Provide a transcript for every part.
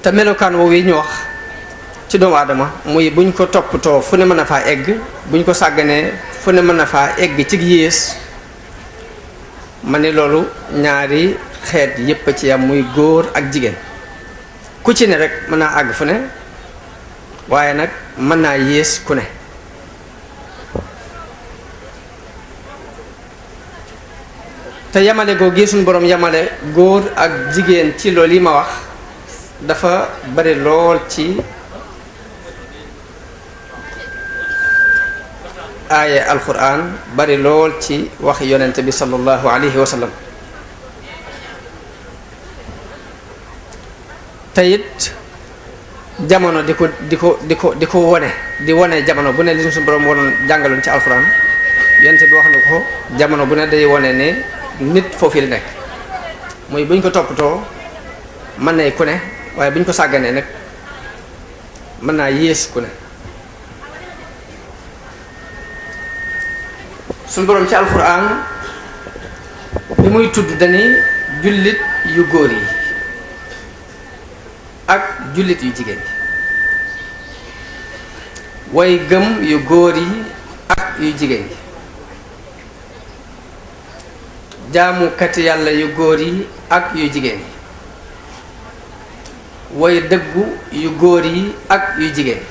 te melokaan woowu yi ñu wax ci doomu aadama muy buñ ko toppatoo fu ne mën a faa egg buñ ko sàgganee fu ne mën a faa egg ci yées ma ne loolu ñaari xeet yépp a ci yam muy góor ak jigéen ku ci ne rek mën naa àgg fu ne waaye nag mën naa yées ku ne te yamale googu suñu borom yamale góor ak jigéen ci loolu yi ma wax dafa bari lool ci aaye alquran bari lool ci wax yonente bi sallallahu alayhi wa sallam te it jamono di ko wone jamono bu ne li suñu borom wonoon jàngaloon ci alquran yonente bi wax na ko jamono bu ne day wone ne nit foofu la nekk muy buñ ko toppatoo mën nay ku ne waaye buñ ko sàgganee nag mën naa yées ku ne suñu borom ci alquran bi muy tudd dani jullit yu góor yi ak jullit yu jigéen yi way gëm yu góor yi ak yu jigéen yi jaamukati yàlla yu góor yi ak yu jigéen yi way dëggu yu góor yi ak yu jigéen yi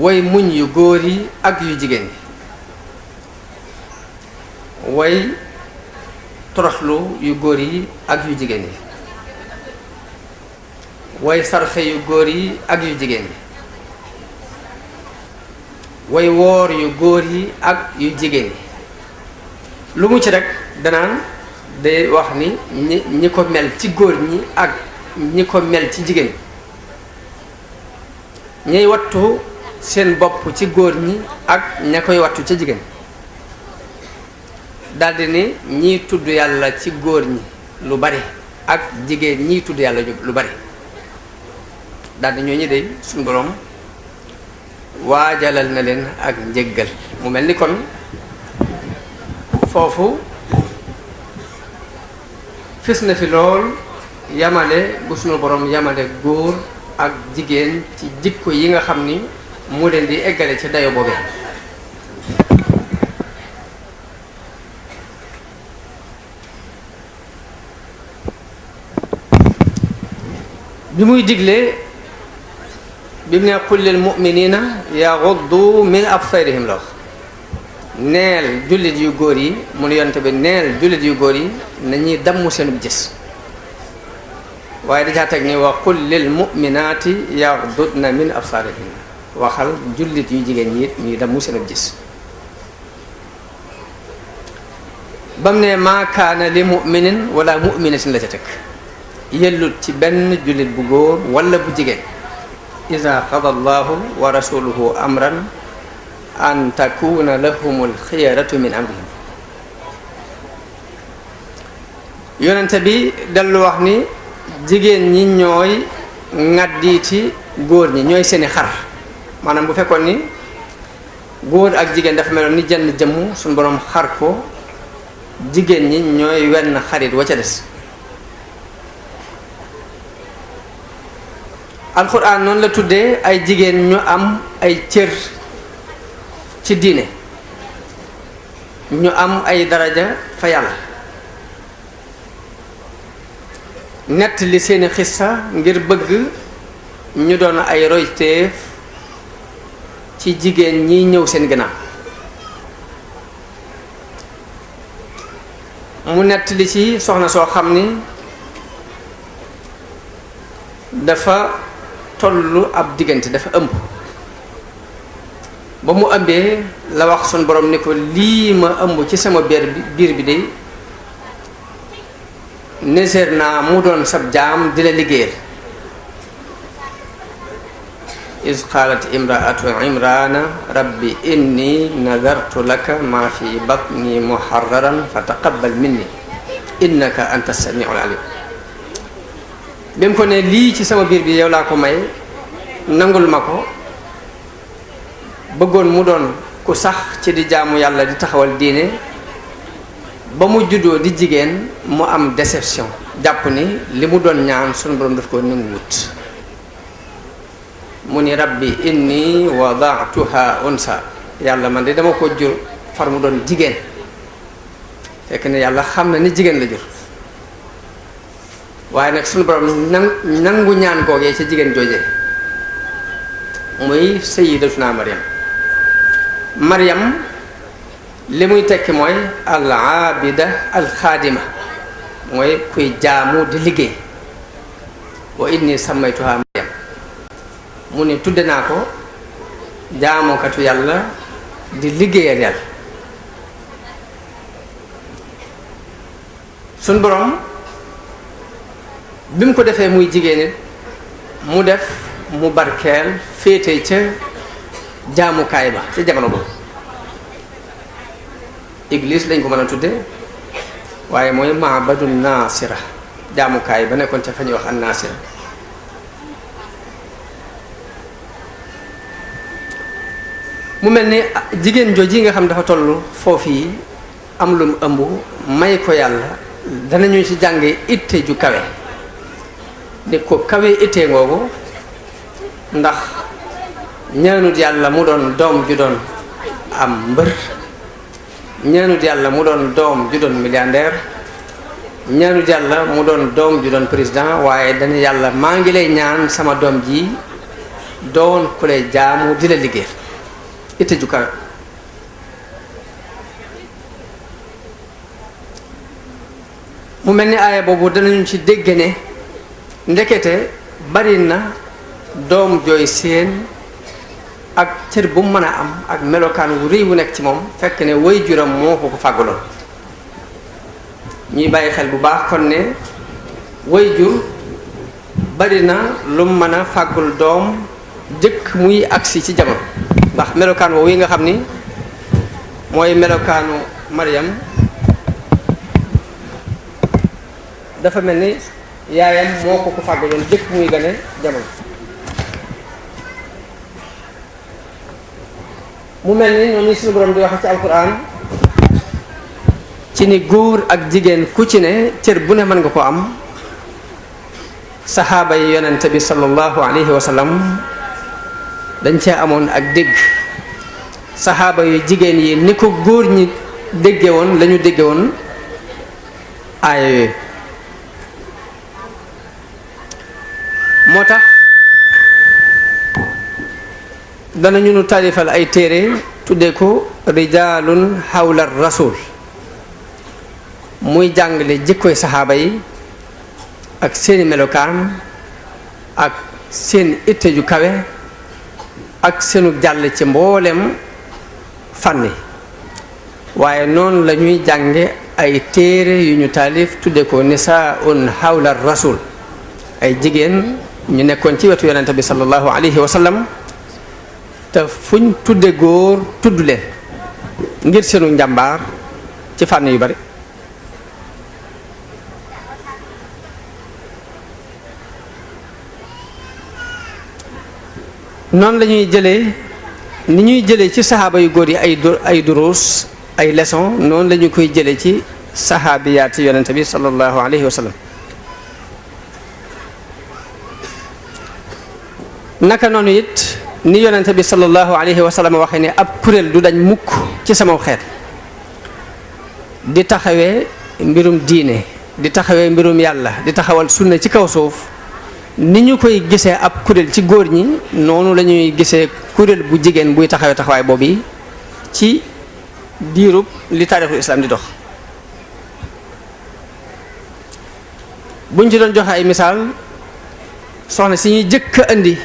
way muñ yu góor yi ak yu jigéen yi way toroxlu yu góor yi ak yu jigéen yi way sarxe yu góor yi ak yu jigéen yi way woor yu góor yi ak yu jigéen yi lu mu ci rek danaan day wax ni ñi ko mel ci góor ñi ak ñi ko mel ci jigéen ñiy wattu seen bopp ci góor ñi ak ña koy wattu ca jigéen daldi ni ñiy tudd yàlla ci góor ñi lu bari ak jigéen ñiy tudd yàlla lu bari daldi ñooñu de suñu borom waajalal na leen ak njëggal mu mel ni kon foofu fis na fi lool yamale bu suñu borom yamale góor ak jigéen ci jikko yi nga xam ni mu leen di eggale ci dayo boobee bi muy digle bi mu ne qul lil mu'minina yaghuddu min absarihim la wax neel jullit yu góor yi mu ne yonte bi neel jullit yu góor yi nañuy damm seenub gis waaye dajaa teg ni wa qul lil mu'minati yaghdudna min absarihin waxal jullit yu jigéen ñi it ñuy damm seenub gis bam ne maa kaana li mu'minin wala mu'minatin la ca teg yellut ci benn jullit bu góor wala bu jigéen iza qada allahu wa rasuluhu amran an takuna lahumul xiyaratu min amrihim yonente bi dellu wax ni jigéen ñi ñooy ŋaddiiti góor ñi ñooy seeni xar maanaam bu fekkoon ni góor ak jigéen dafa meloon ni jenn jëmm suñu boroom xar ko jigéen ñi ñooy wenn xarit wa ca des alxuraan noonu la tuddee ay jigéen ñu am ay cër ci diine ñu am ay daraja fa yàlla nett li seeni xissa ngir bëgg ñu doon ay royteef ci jigéen ñi ñëw seen gannaaw mu nett li ci soxna soo xam ni dafa tollu ab diggante dafa ëmb ba mu ëmbee la wax sun borom ni ko lii ma ëmb ci sama biir bi de néser naa mu doon sab jaam di la liggéeyal is qaalat imraatu imrana rabbi inni nadartu laka ma fi batni muharraran fa taqabbal minni innaka anta samiul alim bi mu ko ne lii ci sama biir bi yow laa ko may nangul ma ko bëggoon mu doon ku sax ci di jaamu yàlla di taxawal diine ba mu juddoo di jigéen mu am déception jàpp ni li mu doon ñaan sunu borom daf ko nanguwut mu ni rabbi inni wadaatuha unsa yàlla man de dama ko jur far mu doon jigéen fekk ne yàlla xam na ni jigéen la jur waaye nag sunu borom nangu ñaan googee ca jigéen joojee muy sayyidatuna Maryam li muy tekki mooy al aabida al xaadima mooy kuy jaamu di liggéey wa inni sammaytuha Maryam mu ne tudde naa ko jaamukatu yàlla di liggéeyal yàlla suñ borom bi mu ko defee muy jigéen it mu def mu barkeel féete ca jaamukaay ba ca jamono boobu église lañ ko mën a tudde waaye mooy maabadu naasira jaamukaay ba nekkoon ca fa ñuy wax an naasira mu mel ni jigéen jooji nga xam dafa toll foofu yi am lu mu ëmb may ko yàlla danañu ci jànge itte ju kawe ni ko kawe ittee ngoogu ndax ñaanut yàlla mu doon doom ju doon am mbër ñaanut yàlla mu doon doom ju doon milliardaire ñaanut yàlla mu doon doom ju doon président waaye dana yàlla maa ngi lay ñaan sama doom ji doon ku lay jaamu di la liggéey itte ju kawe mu mel ni aaya boobu danañu ci dégg ne ndekete bari na doom jooy seen ak cër bu mu mën a am ak melokaan wu rëy wu nekk ci moom fekk ne way juram moo ko ko fàggaloon ñuy bàyyi xel bu baax kon ne way jur bari na lu mu mën a fàggul doom jëkk muy agsi ci jamono ndax melokaan woowu yi nga xam ni mooy melokaanu Maryam dafa mel ni yaayam moo ko ko fàggaloon jëkk muy gane jamono mu mel ni ñoom ni suñu borom di wax ci alquran ci ni góor ak jigéen ku ci ne cër bu ne mën nga ko am saxaaba yi yonente bi sallallahu alayhi wa sallam dañ cee amoon ak dégg saxaaba yu jigéen yi ni ko góor ñi dégge woon la ñu dégge woon aaya yooyu moo tax danañu nu taalifal ay téere tuddee ko rijaalun xawla rasul muy jàngale jikkoy saxaaba yi ak seeni melokaan ak seen itte ju kawe ak seenu jàll ci mboolem fànni waaye noonu la ñuy jànge ay téere yu ñu taalif tudde ko nisaun xawla rasul ay jigéen ñu nekkoon ci wetu yonente bi sallallahu alayhi wa sallam te fuñ tudde góor tudd leen ngir seenu njàmbaar ci fànn yu bari noonu la ñuy jëlee ni ñuy jëlee ci saxaaba yu góor yi ay duruus ay leçon noonu la ñu koy jëlee ci saxaabiyaat ci yonente bi sallallahu alayhi wa sallam naka noonu it ni yonente bi sallallahu alayhi wa sallam waxee ne ab kuréel du dañ mukk ci sama xeet di taxawee mbirum diine di taxawee mbirum yàlla di taxawal sunna ci kaw suuf ni ñu koy gisee ab kuréel ci góor ñi noonu la ñuy gisee kuréel bu jigéen buy taxawee taxawaay boobu ci diirub li taarixu islam di dox buñ ci doon joxe ay misaal soxna si ñuy jëkk a indi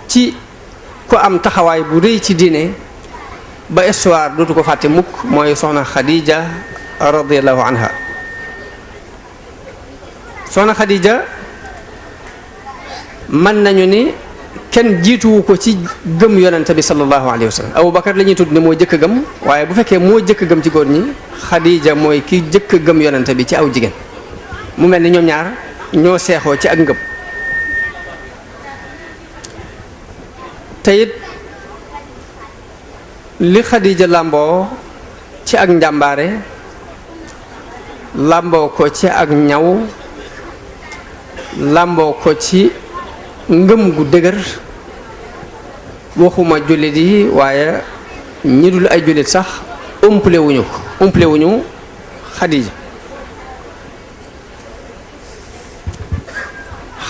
ci ku am taxawaay bu rëy ci diine ba histoire dootu ko fàtte mukk mooy soxna Khadija radiyallahu anha soxna Khadija mën nañu ni kenn jiituwu ko ci gëm yonente bi sallallahu alayhi wa sallam Aboubacar la ñuy tudd ni moo jëkk gëm waaye bu fekkee moo jëkk gëm ci góor ñi Khadija mooy ki jëkk gëm yonente bi ci aw jigéen mu mel ni ñoom ñaar ñoo seexoo ci ak ngëm te it li Khadija làmboo ci ak njàmbaare làmboo ko ci ak ñaw làmboo ko ci ngëm gu dëgër waxuma jullit yi waaye ñi dul ay jullit sax umple wuñu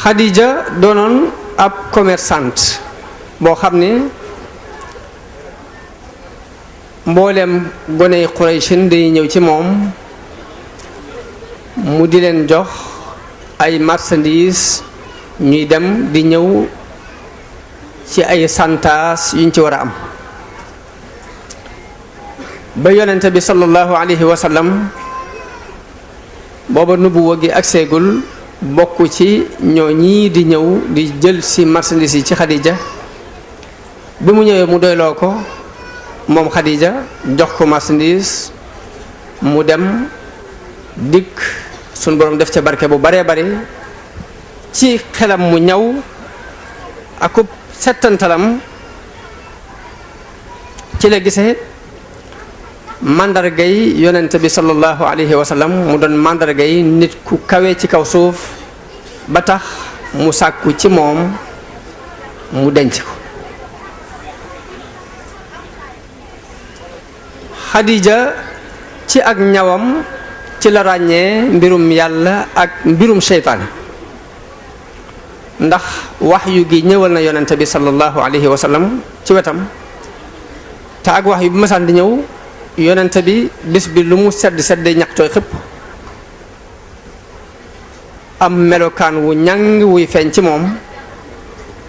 Xadija doonoon ab commerçante boo xam ne mboolem goney Qurayshin day ñëw ci moom mu di leen jox ay marchandises ñuy dem di ñëw ci ay santaas yuñ ci war a am ba yonente bi sallallahu alayhi wa sallam booba nubuwa gi ak seegul bokk ci ñoo ñii di ñëw di jël ci marchandises yi ci Xadija bi mu ñëwee mu doyloo ko moom Xadija jox ko marchandise mu dem dikk sunu borom def ca barke bu baree bari ci xelam mu ñaw akub settantalam ci la gisee màndargay yonent bi sallallahu alayhi wa sallam mu doon màndargay nit ku kawe ci kaw suuf ba tax mu sàkku ci moom mu denc ko. Xadija ci ak ñawam ci la ràññee mbirum yàlla ak mbirum seytaane ndax waxyu gi ñëwal na yonent bi sallallahu alayhi wa sallam ci wetam te ak waxyu bi masaan di ñëw yonent bi bis bi lu mu sedd sedd ñax tooy xëpp am melokaan wu ñàng wuy feeñ ci moom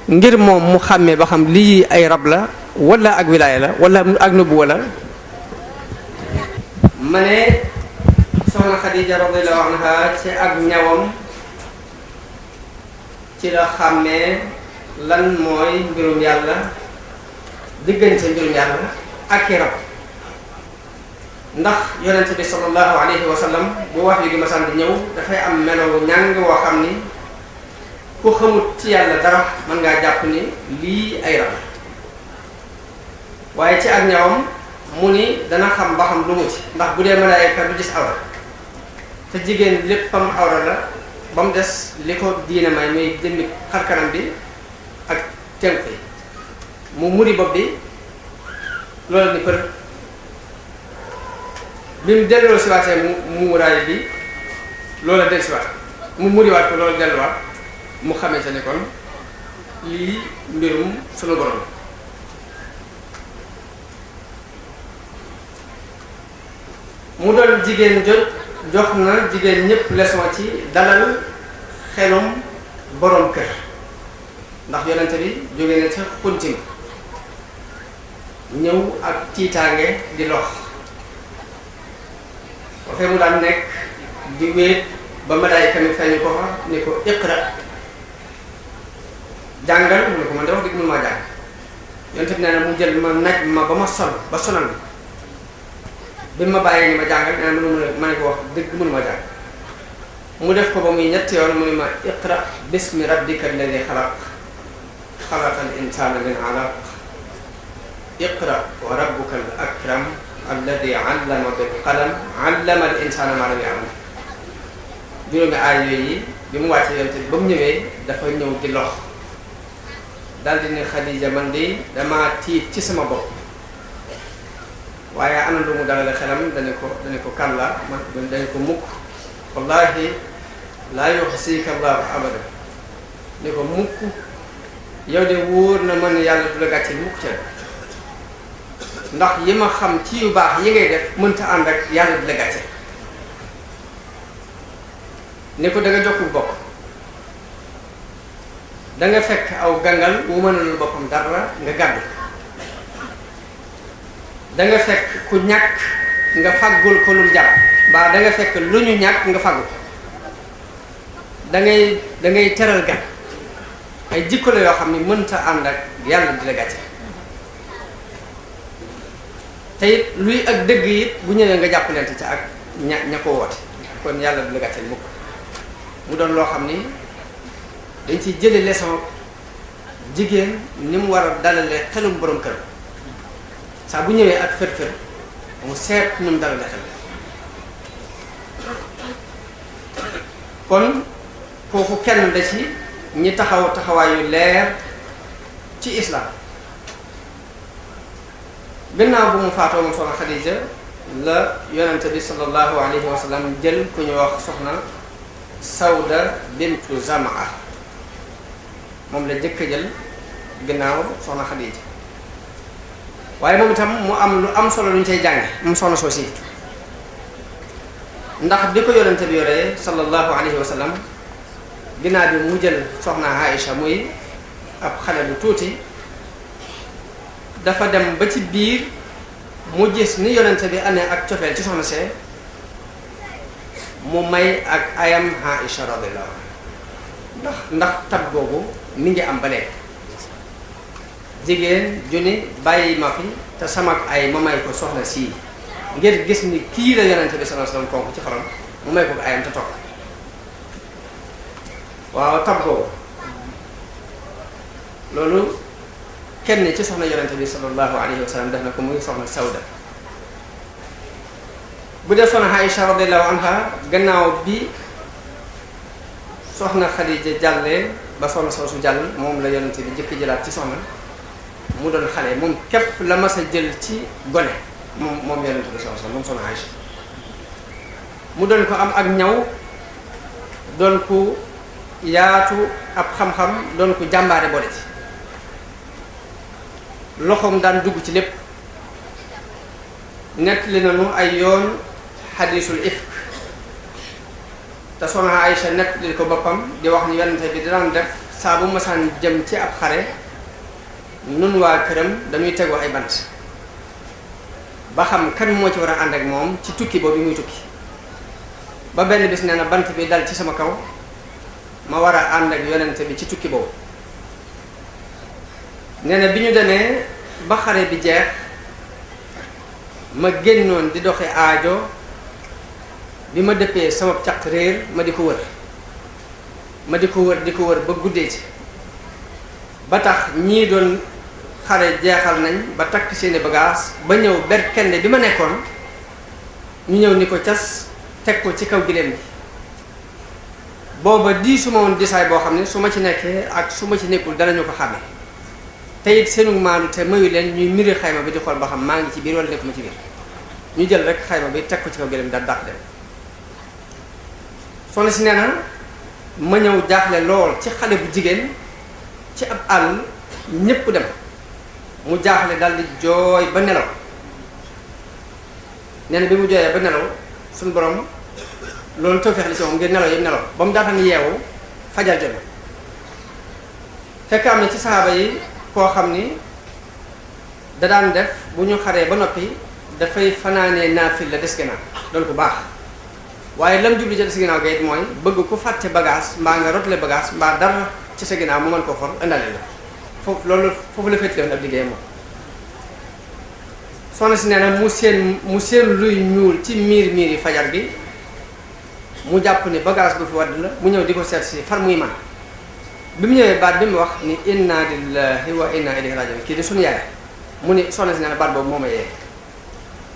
ngir moom mu xàmmee ba xam lii ay rab la wala ak wilaaya la wala ak nubuwa la ma ne soxna Xadija radiyallahu anha ci ak ñawam ci la xàmmee lan mooy mbirum yàlla diggante mbirum yàlla ak i rab ndax yonente bi sallallahu alayhi wa sallam bu wax yu gi masaan di ñëw dafay am melo ñàng woo xam ni ku xamut ci yàlla dara mën ngaa jàpp ni lii ay rab waaye ci ak ñawam mu ni dana xam ba xam lu mu ci ndax bu dee malaayika du gis awra te jigéen léppam awra la ba mu des li ko diine may muy jëmmi xarkanam bi ak tenk yi mu muri bopp bi loolu ni për bi mu delloo si waatee mu muraay bi loola del si waat mu muriwaat ko loolu delluwaat mu xamee sa ni kon lii mbirum sunu borom mu doon jigéen jox na jigéen ñëpp leçon ci dalal xelum borom kër ndax yonente bi jóge na ca xuntim ñëw ak tiitaange di lox waxee mu daan nekk di wéet ba malaayika mi feeñu ko fa ni ko iqra jàngal mu ne ko man de wax dëgg mënu maa jàng yonente bi nee na mu jël ma naj ma ba ma sol ba sonal bi ma bàyyee ni ma jàngal nee na ma ne ko wax dëgg mënu ma jàng mu def ko ba muy ñetti yoon mu ne ma iqra bismi rabbika alladi xalaq xalaqal insaana min alaq iqra wa rabbuka al akram alladi allama bil qalam allama al insaana ma lam ya'lam juróomi aay yooyu bi mu wàccee yonte bi ba mu ñëwee dafa ñëw di lox daldi ne Xadija man de dama tiit ci sama bopp waaye ana lu mu dalale xelam dane ko kàlla man dane ko mukk wallahi laa yuxsika allahu abada ne ko mukk yow de wóor na man yàlla du la gàcce mukk ca ndax yi ma xam ci yu baax yi ngay def mënta ànd ak yàlla du la gàcce ne ko da nga jokku bokk da nga fekk aw gangal wu mënalul boppam dara nga gàddu da nga fekk ku ñàkk nga faggul ko lu jàpp mbaa da nga fekk lu ñu ñàkk nga faggu da ngay teral gan ay jikko la yoo xam ni mënta ànd ak yàlla di la gàcce te it luy ak dëgg it bu ñëwee nga jàppalante ca ak ña ko woote kon yàlla di la gàcce mukk mu doon loo xam ni dañ ci jële leçon jigéen ni mu war a dalalee xelum borom kër saa bu ñëwee ak fër-fër mu seet ñu mu dalale xel kon kooku kenn da ci ñi taxaw taxawaayu leer ci islam. gannaaw bu mu faatoo moom soxna Xadija la yonente bi sallallahu alayhi wa sallam jël ku ñu wax soxna Sawda bintu Zamaa moom la jëkk jël gannaaw soxna Xadija. waaye moom itam mu am lu am solo lu ñu cay jànge mu soxna soosi ndax bi ko yonente bi yoree sallallahu alayhi wa sallam ginnaaw bi mu jël soxna Aïcha muy ab xale bu tuuti dafa dem ba ci biir mu gis ni yonente bi amee ak cofeel ci soxna see mu may ak ayam Aïcha radiyallahu anha ndax tab googu mi ngi am ba léegi jigéen junni bàyyi ma fi te sama ay ma may ko soxna sii ngir gis ni kii la yonente bi sallallahu alayhi wasallam fonk ci xolam mu may ko ayam te toog waaw tab googu loolu kenn ci soxna yonente bi sallallahu alayhi wasallam def na ko muy soxna Sawda. bu dee soxna Aïcha radiyallahu anha gannaaw bi soxna Xadija jàllee ba soxna soosu jàll moom la yonente bi jëkk jëlaat ci soxna mu doon xale moom képp la mas a jël ci gone moom yonente bi sallallahu alayhi wasallam moom soxna Aïcha mu doon ko am ak ñaw doon ko yaatu ab xam-xam doon ko jàmbaare boole ci loxoom daan dugg ci lépp. nettali nañu ay yoon xadiisul ifk te soxna Aïcha nettali ko boppam di wax ni yonente bi daan def saa bu masaan jëm ci ab xare nun waa këram dañuy tegoo ay bant ba xam kan moo ci war a ànd ak moom ci tukki boobu muy tukki ba benn bis nee na bant bi dal ci sama kaw ma war a ànd ak yonente bi ci tukki boobu. nee na bi ñu demee ba xare bi jeex ma génnoon di doxe aajo bi ma dëppee sama caq réer ma di ko wër di ko wër ba guddee ci ba tax ñii doon xare jeexal nañ ba takk seeni bagage ba ñëw ber kenn bi ma nekkoon ñu ñëw ni ko cas teg ko ci kaw giléem bi booba diisuma woon disaay boo xam ne su ma ci nekkee ak su ma ci nekkul danañu ko xàmme te it seenu maandu te mayu leen ñuy miri xayma bi di xool ba xam maa ngi ci biir wala nekkuma ci biir ñu jël rek xayma bi teg ko ci kaw giléem bi daal dàq dem. soxna si nee na ma ñëw jaaxle lool ci xale bu jigéen ci ab àll ñépp dem mu jaaxle dal di jooy ba nelaw. nee na bi mu jooyee ba nelaw suñu borom loolu tawfeex li ci moom ngir nelaw yëpp nelaw ba mu daataan yeewu fajar jot fekk am na ci saxaaba yi koo xam ni da daan def bu ñu xaree ba noppi dafay fanaanee naafil la des ginnaaw doon ko baax waaye lam jubli ca des ginnaaw ga it mooy bëgg ku fàtte bagage mbaa nga rotale bagage mbaa dara ci sa ginnaaw mu mën koo for indale la foofu loolu foofu la féetale woon ab liggéey moom. soxna si nee na mu seen luy ñuul ci miir yi fajar gi mu jàpp ni bagage bu fi wadd la mu ñëw di ko seet si far muy man bi mu ñëwee baat bi mu wax ni inna lillahi wa inna ilayhi rajiun kii di suñu yaay mu ni soxna si nee na baat boobu moo ma yee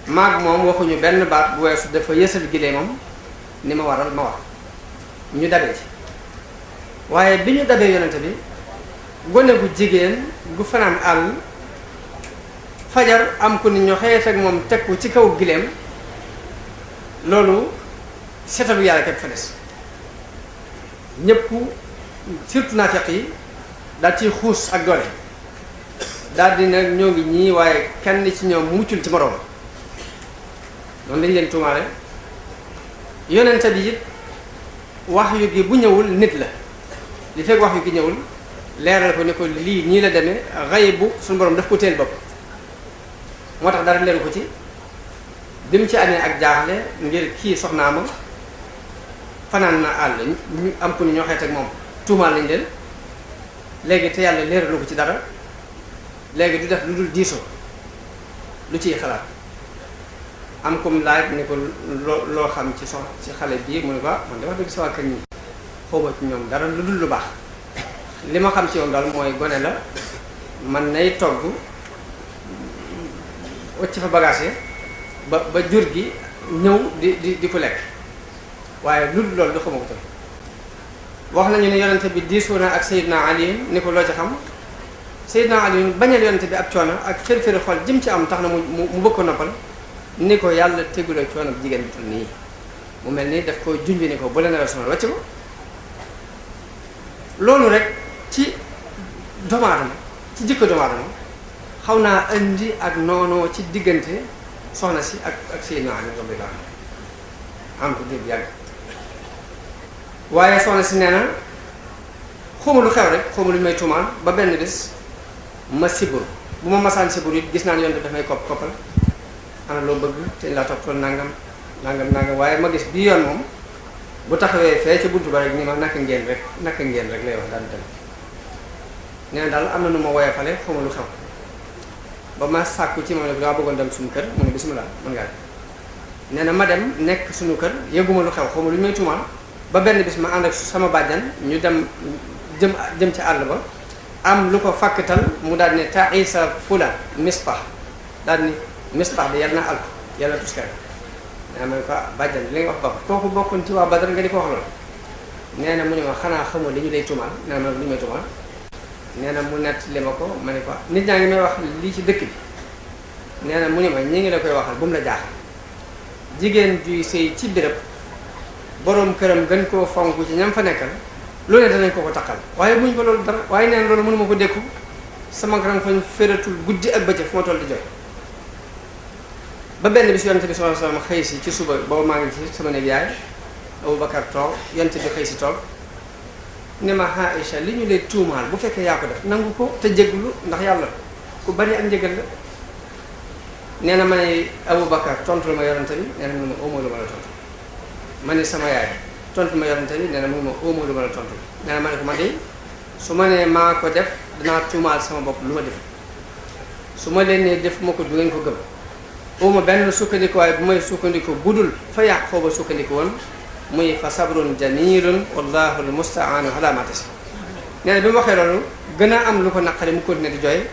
maag moom waxuñu benn baat bu weesu dafa yësal gilee moom ni ma waral ma war ñu dabee ci waaye bi ñu dabee yonente bi gone gu jigéen gu fanaan àll fajar am ko ni ñu xëyet ak moom teg ko ci kaw gileem loolu setalu yàlla képp fa des ñëpp surtout naafeq yi daal ciy xuus ak doole daal di nag ñoo ngi ñii waaye kenn ci ñoom muccul ci moroom noonu lañ leen tuumaale. yonente bi it wax yu gi bu ñëwul nit la li fekk wax yu gi ñëwul leeral ko ni ko lii ñii la demee xëy bu suñu borom daf ko teel bopp moo tax dara leen ko ci bi mu ci amee ak jaaxle ngir kii soxnaa ma fanaan na àll ñu am ko ni ñoo xeet ak moom tuumaal nañ leen léegi te yàlla leeralu ko ci dara léegi du def lu dul diisoo lu ciy xalaat am comme laaj ni ko loo xam ci ci xale bii mu ne ko man dama dëgg sama kër ñi xawma ci ñoom dara lu dul lu baax li ma xam ci yoon daal mooy gone la man nay togg wacc fa bagage ba jur gi ñëw di ko lekk waaye lu dul loolu du xama ko tam wax nañu ne yonente bi diisoo na ak Seydina Ali ni ko loo ci xam Seydina Ali bañal yonente bi ab coono ak fër-fëri xol jëm ci am tax na mu bëgg ko noppal ni ko yàlla tegula coono ak jigéen bi nii mu mel ni daf ko junj ni ko bu la newee sonal wàcc ko loolu rek ci doomu aadama ci jikko doomu aadama xaw naa indi ak noonoo ci diggante soxna si ak Seydina Ali radiyallahu anhu am ko dégg yàgg waaye soxna si nee na xawma lu xew rek xawma lu may tuumaal ba benn bés ma siburu bu ma masaan siburu it gis naa ne yoon daf may koppal ana loo bëgg te laa toppal nangam waaye ma gis bii yoon moom bu taxawee fee ca buntu ba rek ni ma naka ngeen rek lay wax daan dem nee na daal am na nu ma woyee fale xawma lu xew ba ma sàkku ci moom ne daa bëggoon dem suñu kër mu ne bismillah mën ngaa nee na ma dem nekk suñu kër yëguma lu xew xawma lu may tuumaal ba benn bis ma ànd ak sama bàjjan ñu dem jëm ci àll ba am lu ko fàkkatal mu daal ne taisa fula mispax daal ni mispax bi yàlla na alko yàlla tuskare nee ma ne ko bàjjan li nga wax baax kooku bokkoon ci waa Badar nga di ko wax loolu nee na mu ne ma xanaa xamoo li ñu lay tuumaal nee na ma li ñu may tuumaal nee na mu nett li ma ko ma ne ko nit ñaa ngi may wax lii ci dëkk bi nee na mu ne ma ñi ngi la koy waxal bu mu la jaaxal jigéen juy sëy ci béréb boroom këram gën koo fonk ci ñam fa nekkal lu ne danañ ko takkal waaye buñ ko loolu dara waaye neen loolu mënuma ko dékku sama grand fañ fératul guddi ak bëccëg fu ma toll di jox ba benn bis yonent bi sallallahu alayhi wasallam xëy si ci suba booba maa ngi ci sama néeg yaay Abubakar toog yonent bi xëy si toog ne ma Aïcha li ñu lay tuumaal bu fekkee yaa ko def nangu ko te jégglu ndax yàlla ku bari ak njëgal la nee na ma ne Abubakar tontu ma yonent bi nee na mu ma óomoo lu ma la tontu ma ne sama yaay tontu ma yonente bi nee na mu ma óomoo lu ma la tontu nee na ma ne ko ma de su ma nee maa ko def dinaa tuumaal sama bopp lu ma def su ma leen nee def ma ko du ngeen ko gëm óoma benn sukkandiku waaye bu may sukkandiku budul fa yàq xooba sukkandiku woon muy fa sabrun jamilun wallahu al mustaanu ala ma tasif nee na bi mu waxee loolu gën a am lu ko naqari mu continué di jooy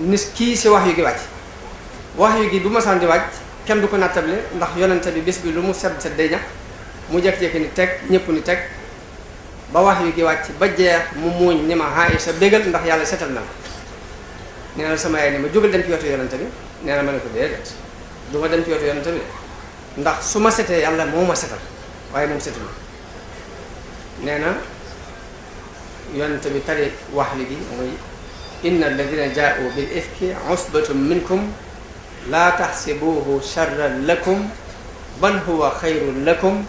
nis kii si wax yu gi wàcc wax yu gi bu ma saan di wàcc kenn du ko nattable ndax yonente bi bis bi lu mu set day ñax mu jekk-jekki ni teg ñëpp ni teg ba wax yu gi wàcc ba jeex mu muuñ ni ma Aïcha bégal ndax yàlla setal na nee na sama yaay ni ma jógal dem ci wetu yonente bi nee na ma ne ko déedéet du ma dem ci wetu yonente bi ndax su ma setee yàlla moo ma setal waaye moom setul nee na yonente bi tari wax yu gi muy inna alladina jaa'u bil ifki usbatun minkum laa taxsibuhu charran lakum bal huwa xayrun lakum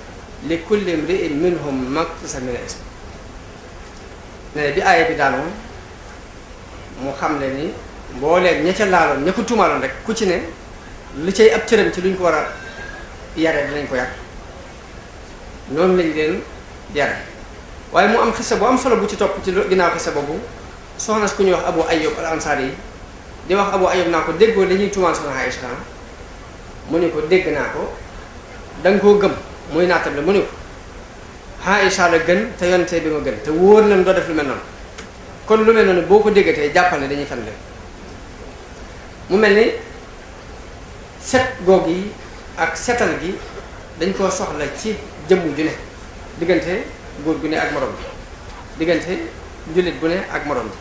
li kulli imri'in minhum maktasaba mina ism ne bi aaya bi daanoon mu xam le ni mbooleem ña ca laaloon ña ko tuumaaloon rek ku ci ne li cay ab cëram ci luñ ko war a yare dinañ ko yàq noonu lañ leen yare waaye mu am xisa bu am solo bu ci topp ci ginnaaw xisa boobu soxna si ku ñuy wax Abu Ayyub al Ansari yi di wax Abu Ayyub naa ko déggoo dañuy tuumaal soxna Aïcha mu ne ko dégg naa ko da nga koo gëm muy naatam la mu ne ko Aïcha la gën te yonte bi ma gën te wóor na doo def lu mel noonu kon lu mel noonu boo ko déggatee jàppal ne dañuy fen leen mu mel ni set goog yi ak setal gi dañ koo soxla ci jëmm ju ne diggante góor gu ne ak morom bi diggante jullit bu ne ak morom bi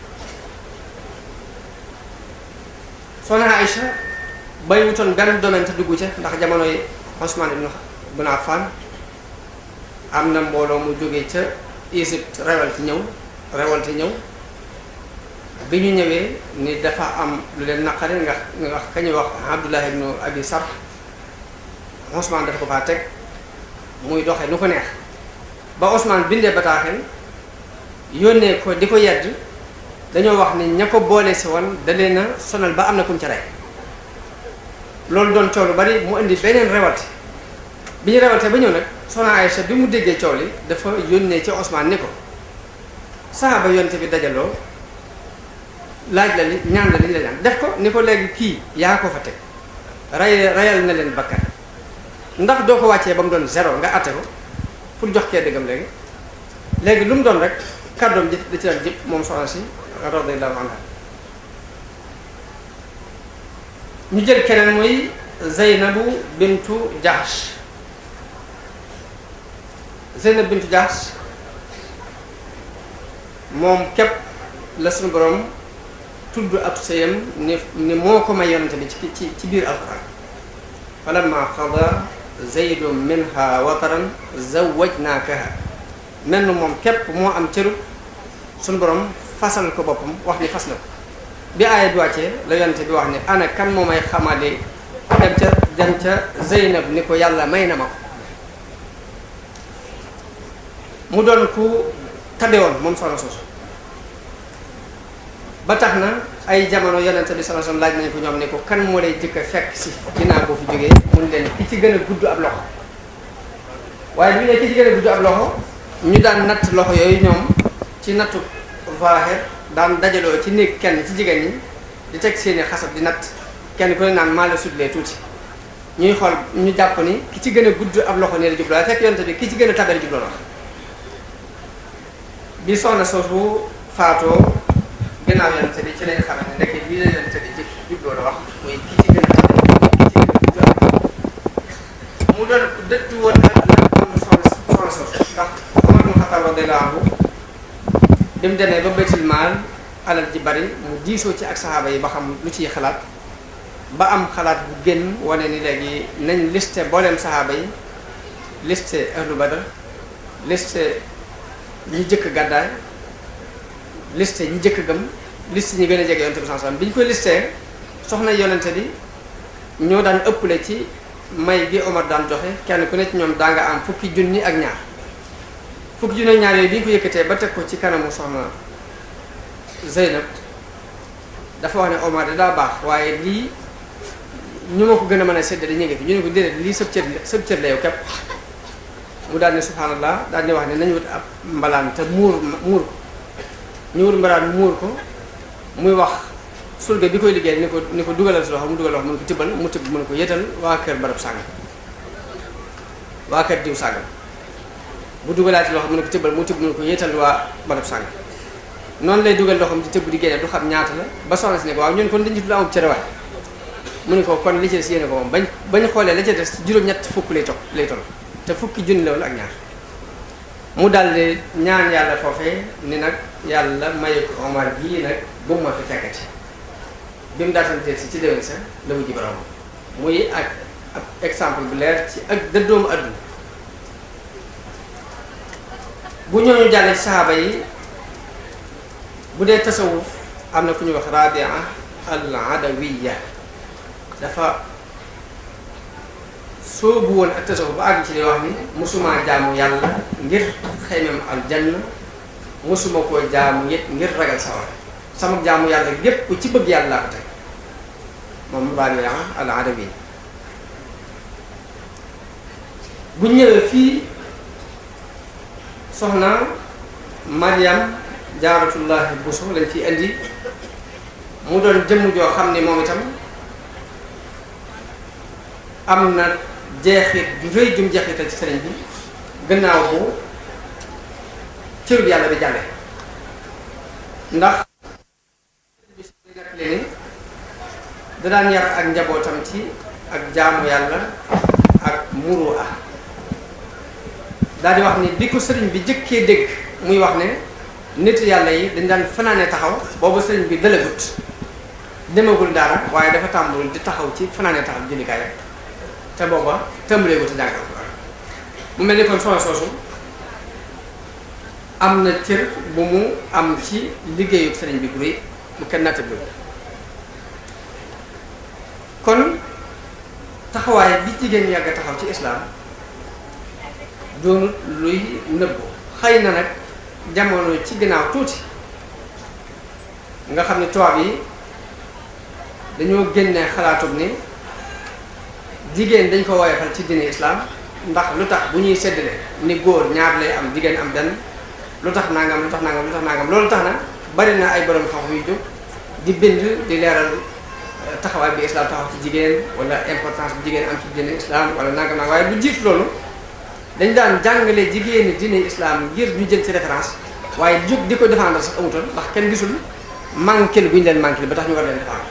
soxna Aïcha bay wutoon benn domaine te dugg ca ndax jamonoy Usmaan ibn Affan am na mbooloo mu jógee ca Égypte révolte ñëw bi ñu ñëwee ni dafa am lu leen naqari nga wax ka ñuy wax Abdullah ibn Abi Sarh Usmaan dafa ko faa teg muy doxee nu ko neex ba Usmaan bindee bataaxel yónnee ko di ko yedd dañoo wax ni ña ko boole si woon da leen a sonal ba am na kum ca rey loolu doon coow lu bari mu indi beneen révolte bi ñu révolte ba ñëw nag soxna Aïcha bi mu déggee coow li dafa yónnee ci Usmaan ni ko saxaaba yonte bi dajaloo laaj la li ñaan la li la ñaan def ko ni ko léegi kii yaa ko fa teg rayal na leen bakkan ndax doo ko wàccee ba mu doon zéro nga atte ko pour jox kee dëggam léegi lu mu doon rek kàddoom ji da ci daan jëpp moom soxna si radiyallahu anha ñu jël keneen muy Zeynabu bintu Jahsh moom képp la suñu borom tudd ab sëyam ni moo ko may yonente bi ci biir alxuraan falamma qada zaydun minha wataran zawwajnaakaha mel na moom képp moo am cëru suñu borom fasal ko boppam wax ni fas na ko bi aaya bi wàccee la yonente bi wax ni ana kan moo may xamade dem ca Zeynab ni ko yàlla may na ma ko mu doon ku tabewoon moom soxna soosu ba tax na ay jamono yonente bi sallallahu alayhi wasallam laaj nañ ko ñoom ne ko kan moo lay jëkk a fekk si ginnaaw boo fi jógee mun leen ki ci gën a gudd ab loxo waaye bu ñu ne ki ci gën a gudd ab loxo ñu daan natt loxo yooyu ñoom ci nattu vaahir daan dajaloo ci néeg kenn ci jigéen ñi di teg seeni xasab di natt kenn ku ne naan maa la sutlee tuuti ñuy xool ñu jàpp ni ki ci gën a gudd ab loxo nee la jubloo fekk yonente bi ki ci gën a tabel jubloo wax bi soxna soosu faatoo gannaaw yonente bi ci lañ xamante ne ndekk lii la yonente bi jëkk jubloo la wax mooy ki ci gën a tabel ki ci gën a gudd ab loxo mu doon dëttu woon ak nag moom soxna soosu ndax Umar ibn Xattaab radiyallaahu anhu bi mu demee ba baytul maal alal ji bari mu diisoo ci ak saxaaba yi ba xam lu ciy xalaat ba am xalaat bu génn wane ni léegi nañ liste booleem saxaaba yi liste ahlu badar liste ñi jëkk gàddaay liste ñi jëkk gëm liste ñi gën a jege yonente bi sallallahu alayhi wasallam bi ñu koy listee soxna yonente bi ñoo daan ëpple ci may gi Omar daan joxe kenn ku ne ci ñoom daa nga am fukki junni ak ñaar fukki junni ak ñaar yooyu bi ñu ko yëkkatee ba teg ko ci kanamu soxna Zeynab dafa wax ne Omar da daa baax waaye lii ñu ma ko gën a mën a séddale ñu ngi fi ñu ne ko déedéet lii sëb cër la yow képp mu daal ne subhanallah daal di wax ne nañu wut ab mbalaan te muur ko ñu wut mbalaan muur ko muy wax surga bi koy liggéey ni ko dugalal si loxo mu dugal loxo mun ko tibbal mu tibb mun ko yëtal waa kër barab sàngam waa kër diw sàngam bu dugalaati loxo mun ko tibbal mu tibb mun ko yëtal waa barab sàngam noonu lay dugal loxoom di tëbb di génne du xam ñaata la ba soxna si ne ko waaw ñun kon dañu ci du amub cere waay mu ne ko kon li ci des yéene ko moom bañ xoolee la ca des juróom-ñett fukk lay toll te fukki junni la woon ak ñaar mu daldi ñaan yàlla foofee ni nag yàlla maye ko Omar gii nag bu ma fi fekkati bi mu daatanteel si ci déwén sa la mu ji borom muy ak ab exemple bu leer ci ak dëddoomu àdduna bu ñooñu jàllee ci saxaaba yi bu dee tasawuf am na ku ñuy wax Rabia al-Adawiya dafa soobu woon ak tasawuf ba àgg ci li wax ni mosuma jaamu yàlla ngir xeymem aljanna mosuma koo jaamu yit ngir ragal sawar sama jaamu yàlla gépp ku ci bëgg yàlla laa ko teg moom Rabia al-Adawiya bu ñëwee fii soxna Mariam Jaaratullahi Buso lañ fi indi mu doon jëmm joo xam ne moom itam am na jeexit ju rëy jum jeexital ci sëriñ bi gannaaw bu cër bi yàlla bi jàlle ndax bi nekk ni da daan yar ak njabootam ci ak jaamu yàlla ak muru daal di wax ni bi ko sëriñ bi jëkkee dégg muy wax ne nit yàlla yi dañ daan fanaane taxaw boobu sëriñ bi dalagut demagul dara waaye dafa tàmbul di taxaw ci fanaane taxaw jullikaay te booba tëmbalee te jàngal ko mu mel ni kon soxna soosu am na cër bu mu am ci liggéeyu sëriñ bi bu rëy bu kenn nattable kon taxawaay bi jigéen yàgg taxaw ci islaam doonut luy nëbbu xëy na nag jamono ci ginnaaw tuuti nga xam ne tubaab yi dañoo génne xalaatub ni jigéen dañ ko woyofal ci diine islam ndax lu tax bu ñuy séddale ni góor ñaar lay am jigéen am benn lu tax nangam loolu tax na bari na ay borom xam yu jóg di bind di leeral taxawaay bi islam taxaw ci jigéen wala importance bi jigéen am ci diine islam wala nangam nag waaye bu jiitu loolu dañ daan jàngale jigéeni diine islam ngir ñu jël ci référence waaye jóg di ko défendre sax amutoon ndax kenn gisul manqué bu ñu leen manqué ba tax ñu war leen défendre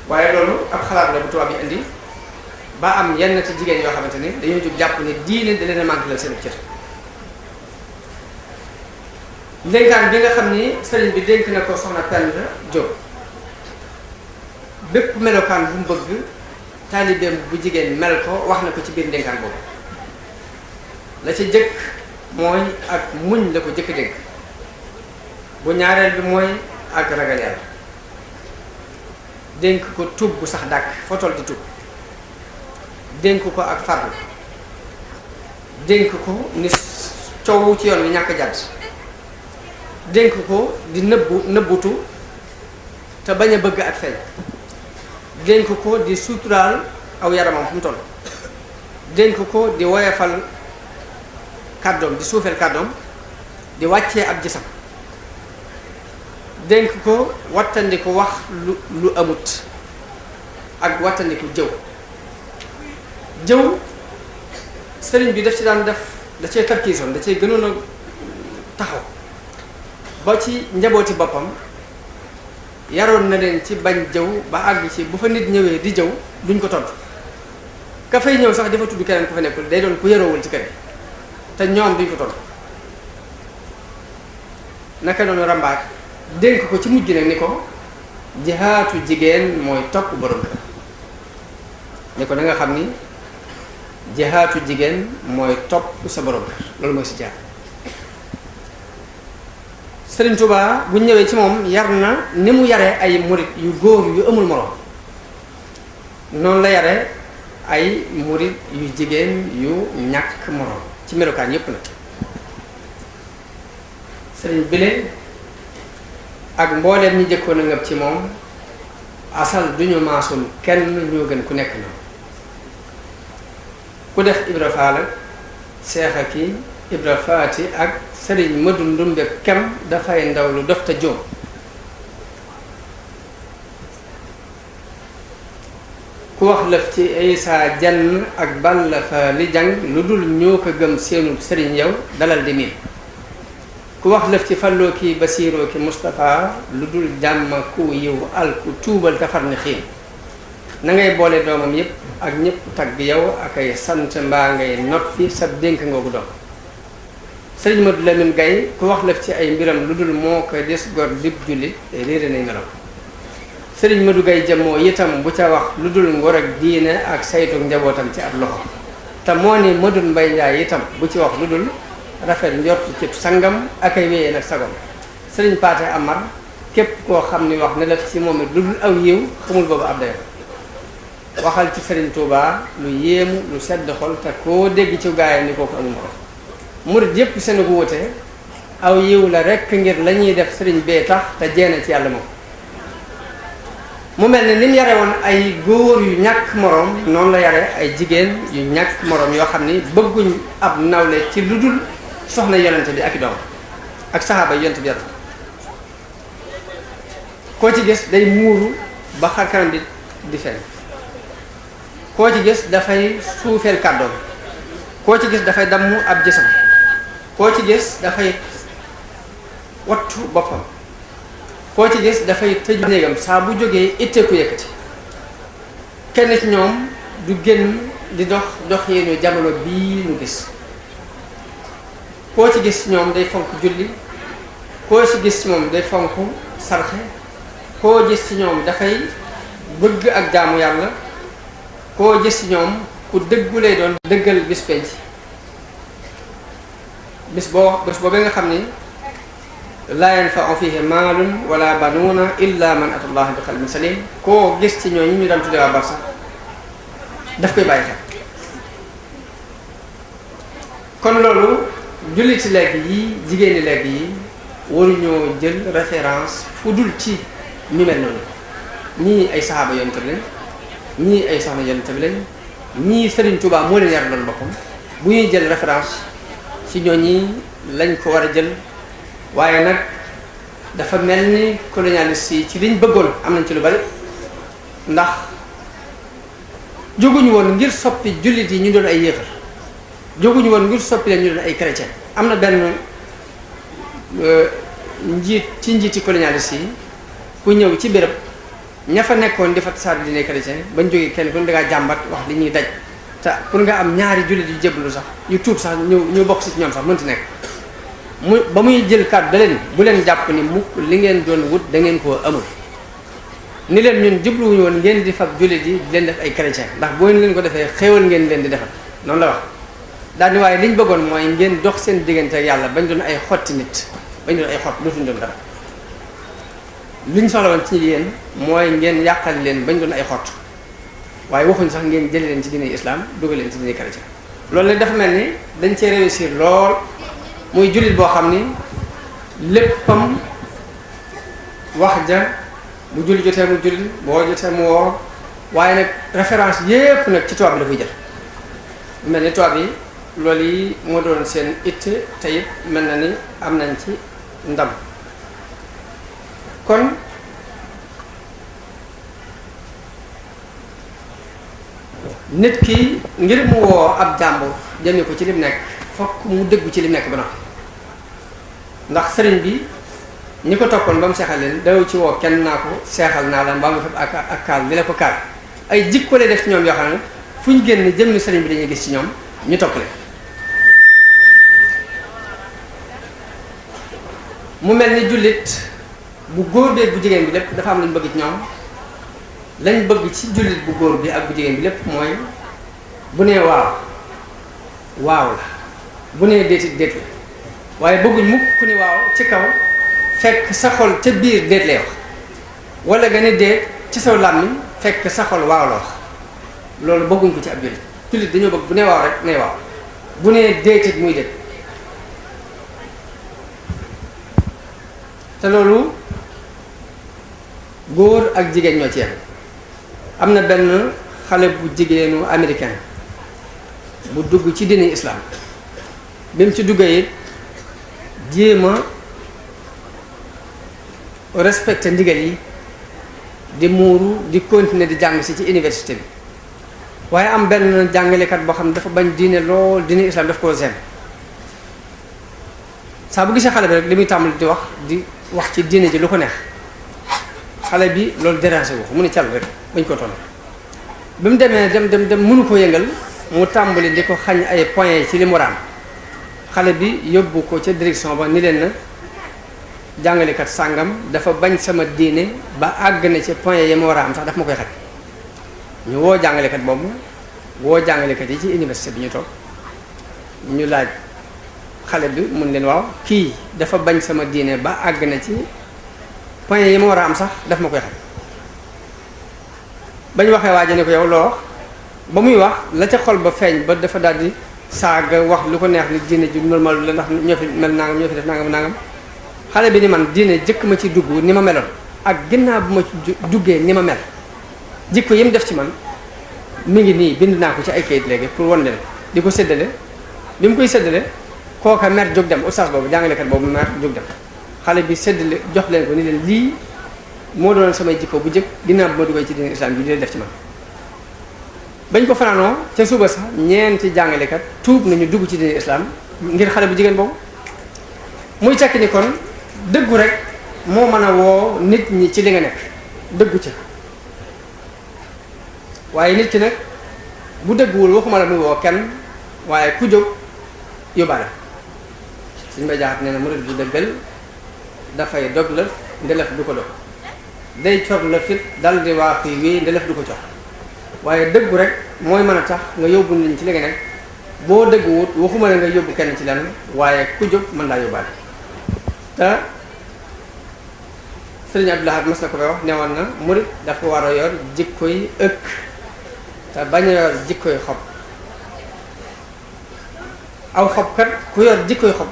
waaye loolu ab xalaat la bu tubaab yi indi ba am yenn ci jigéen yoo xamante ni dañoo jóg jàpp ne diine da leen a manqué la seen cër ndénkaan bi nga xam ni sëriñ bi dénk na ko soxna Penda Diop bépp melokaan bu mu bëgg taalibeem bu jigéen mel ko wax na ko ci biir ndénkaan boobu. la ci jëkk mooy ak muñ la ko jëkk dénk, bu ñaareel bi mooy ak ragal yàlla, dénk ko tub bu sax dàkk foo toll di tub, dénk ko ak farlu, dénk ko ni coow ci yoon wi ñàkk jàdd, dénk ko di nëbbutu te bañ a bëgg ak feeñ, dénk ko di suturaal aw yaramam fu mu toll, dénk ko di woyefal kàddoom, di suufeel kàddoom, di wàccee ab gisam, dénk ko wattandiku wax lu amut ak wattandiku jëw sëriñ bi daf ci daan def, da cee tarkiisoon, da cee gënoon a taxaw ba ci njabooti boppam yaroon na leen ci bañ jëw ba àgg ci bu fa nit ñëwee di jëw duñ ko tontu, ka fay ñëw sax dafa tudd keneen ku fa nekkul, day doon ku yaroowul ci kër gi te ñoom duñ ko tontu. naka noonu rambaaj dénk ko ci mujj nag ni ko jihaatu jigéen mooy topp borom kër, ni ko da nga xam ni jihaatu jigéen mooy topp sa borom kër, loolu mooy si jaar. Sëriñ Tuubaa bu ñëwee ci moom yar na ni mu yare ay murit yu góor yu amul moroom, noonu la yare ay murit yu jigéen yu ñàkk moroom ci melokaan yépp nag. sëriñ bile ak mbooleem ñi jëkkoon a ngëb ci moom asal duñu maasum kenn ñoo gën ku nekk ñoom. ku def Ibra Faal ak Seex aki Ibra Faati ak sëriñ Madu Ndumbe kem dafay ndaw lu dof te jóom. ku wax lëf ci Isaa Jenn ak Balla Faali Jang lu dul ñoo ko gëm seenu sëriñ yow dalal di miin. ku wax lëf ci Falloo ki Basiiroo ki Mustapha lu dul jàmm ku yiw al ku tuubal tafar ni xiin. na ngay boole doomam yépp ak ñépp tagg yow ak ay sant mbaa ngay noppi sa dénk ngoogu doom. sëriñ Madu Lamin Gay ku wax lëf ci ay mbiram lu dul moo ko des gor dib jullit réere nay melam. sëriñ Madu Gay jëmmoo itam bu ca wax lu dul ngor ak diine ak saytu njabootam ci ab loxo, te moo ni Madu Mbay Njaay itam bu ci wax lu dul rafet njort ci sangam ak ay wéyee nag sagam. sëriñ Paate Amar képp koo xam ni wax ne la ci moom it lu dul aw yiw xamul boobu ab dayo. waxal ci sëriñ Tuubaa lu yéemu lu sedd xol te koo dégg ci gaayam ni kooku amul morom. murit yépp seen gu wute aw yiw la rekk ngir la ñuy def sëriñ bee tax te jeene ci yàlla moom. mu mel ne ni mu yare woon ay góor yu ñàkk moroom noonu la yare ay jigéen yu ñàkk moroom yoo xam ni bëgguñ ab nawle ci lu dul soxna yonente bi ak i doom ak saxaaba yonente bi yàlla. koo ci gis day muuru ba xar kanam di feeñ, koo ci gis dafay suufeel kàddoom, koo ci gis dafay damm ab jësam, koo ci gis dafay wattu boppam, koo ci gis dafay tëju néegam saa bu jógee itteeku yëkkati. kenn ci ñoom du génn di dox yéenu jamono bii mu gis. koo ci gis ñoom day fonk julli, koo ci gis ci moom day fonk sarxe, koo gis ci ñoom dafay bëgg ak jaamu yàlla, koo gis ci ñoom ku dëggu lay doon dëggal bis penc. bis boobee nga xam ni laa yanfa'u fiihi maalun wala banuuna illa man ata llaha bi qalbin salim, koo gis ci ñooñu ñu daan tuddee waa barsax daf koy bàyyi xel. kon loolu julliti léegi yi jigéeni léegi yi waruñoo jël référence fu dul ci ñu mel noonu. ñii ay saxaaba yonent bi lañ, ñii ay soxna yonent bi lañ, ñii Sëriñ Tuubaa moo leen yar loolu boppam. bu ñuy jël référence ci ñooñi lañ ko war a jël. waaye nag dafa mel ni colonialiste yi ci liñ bëggoon am nañ ci lu bari, ndax jóguñu woon ngir soppi jullit yi ñu doon ay yéefar, jóguñu woon ngir soppi leen ñu doon ay chrétien. am na benn njiiti colonialiste yi ku ñëw ci béréb ña fa nekkoon di fa tasaare diine chrétien bañ jógee kenn ku ne dangaa jàmbat wax li ñuy daj te pour nga am ñaari jullit yu jébbalu sax yu tuub sax ñu bokk si ci ñoom sax mënti nekk. ba muy jël kàddu da leen bu leen jàpp ni mukk li ngeen doon wut da ngeen koo amul ni leen ñun jubluwuñu woon ngeen di fab jullit yi di leen def ay chrétien ndax boo leen ko defee xéewal ngeen leen di defal noonu la wax daal ni waaye liñ bëggoon mooy ngeen dox seen diggante ak yàlla bañ doon ay xotti nit bañ doon ay xott dootuñ doon dara liñ soxla woon ci yéen mooy ngeen yàqal leen bañ doon ay xott waaye waxuñ sax ngeen jële leen ci diine islam dugal leen ci diine chrétien loolu nag dafa mel ni dañ cee réussir lool muy jullit boo xam ni léppam wax ja bu julli jotee mu julli boo jotee mu woor waaye nag référence yépp nag ci tubaab bi la koy jël mel ni tubaab yi loolu yi moo doon seen itte te it mel na ni am nañ ci ndam kon nit ki ngir mu woo ab jàmbur jëme ko ci lim nekk fokk mu dëggu ci lim nekk ba noppi ndax sëriñ bi ñi ko toppoon ba mu seexal leen daw ci woo kenn naa ko seexal naa la mbaa mu feb ak kaal li la ko kaal ay jikko lay def ci ñoom yoo xam ne fu ñu génn jëmmi sëriñ bi dañuy gis ci ñoom ñu toppale mu mel ni jullit bu góor beeg bu jigéen bi lépp dafa am lu ñu bëgg ci ñoom lañ bëgg ci jullit bu góor bi ak bu jigéen bi lépp mooy bu nee waaw waaw la bu nee déetit déet la waaye bëgguñ mukk ku ni waaw ci kaw fekk sa xol ca biir déet lay wax wala nga ne déet ci saw làmmiñ fekk sa xol waaw la wax loolu bëgguñ ko ci ab jullit jullit dañoo bëgg bu nee waaw rek nee waaw bu nee déetit muy déet te loolu góor ak jigéen ñoo ci yem am na benn xale bu jigéenu américain bu dugg ci diine islam bi mu ci duggee it jéem a respecté ndigal yi di muuru di continuer di jàng si ci université bi waaye am benn jàngalekat boo xam ne dafa bañ diine lool diine islam daf koo seen saa bu gisee xale bi rek li muy tàmbali di wax ci diine ji lu ko neex xale bi loolu dérangé wu mu ne cal rek bañ ko toll bi mu demee dem mënu ko yëngal mu tàmbali di ko xañ ay points ci li mu war a am xale bi yóbbu ko ca direction ba ni leen na jàngalekat sàngam dafa bañ sama diine ba àgg na ci points yi ma war a am sax daf ma koy xaj ñu woo jàngalekat boobu woo jàngalekat yi ci université bi ñu toog ñu laaj xale bi mun leen waaw kii dafa bañ sama diine ba àgg na ci point yi ma war a am sax daf ma koy xam bañ waxee waa ji ne ko yow loo wax ba muy wax la ca xol ba feeñ ba dafa daal di saaga wax lu ko neex ni diine ju normal la ndax ñoo fi mel nangam ñoo fi def nangam xale bi ni man diine jëkk ma ci dugg ni ma meloon ak ginnaaw bu ma ci duggee ni ma mel jikko yi mu def ci man mi ngi nii bind naa ko ci ay kayit léegi pour wan leen di ko séddale bi mu koy séddale kooka mer jóg dem oustaz boobu jàngalekat boobu mer jóg dem xale bi séddale jox leen ko ni leen lii moo doon samay jikko bu jëkk ginnaaw bi ma duggee ci diine islam bi di def ci man bañ ko fanaanoo ca suba sax ñeenti jàngalekat tuub nañu dugg ci diine islam ngir xale bu jigéen boobu muy tekki ni kon dëggu rek moo mën a woo nit ñi ci li nga nekk dëggu ca waaye nit ki nag bu dëgguwul waxuma la muy woo kenn waaye ku jóg yóbbaale suñ may jaaxat nee na murid bu dëggal dafay dog lëf ndelef du ko dog day cor lëf it dal di waa fii wii ndelef du ko cor waaye dëggu rek mooy mën a tax nga yóbbu nit ñi ci li nga nekk boo dëgguwut waxuma la nga yóbbu kenn ci lenn waaye ku jóg mën laa yóbbaale te Sëriñ Abdou Lahad mas na ko fay wax newoon na murid dafa war a yor jikkoy ëkk te bañ a yor jikkoy xob aw xob kat ku yor jikkoy xob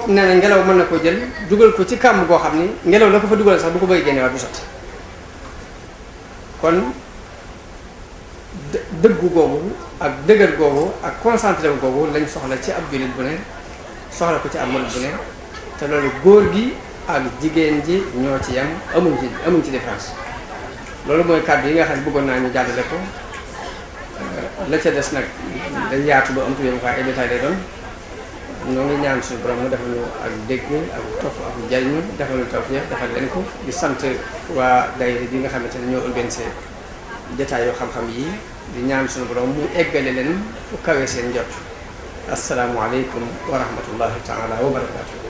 nee na ngelaw mën na ko jël dugal ko ci kàmb goo xam ni ngelaw la ko fa dugal sax bu ko bëgg génne waat du sotti kon dëggu googu ak dëgër googu ak concentré wu googu lañ soxla ci ab jullit bu ne soxla ko ci ab murid bu ne te loolu góor gi ak jigéen ji ñoo ci yem amuñ ci différence loolu mooy kàddu yi nga xam ne bëggoon naa ñu jàllale ko la ca des nag dañ yaatu ba amtu yom quoi ay détails lay doon ñoo ngi ñaan suñu borom mu defal ñu ak dégg ak topp ak jariñu defal ñu tawfiq defal leen ko di sant waa daayira bi nga xamante ne ñoo organisé jotaay yoo xam-xam yi di ñaan suñu borom mu eggale leen fu kawe seen njot asalaamualeykum wa rahmatullahi taala wa barakatuh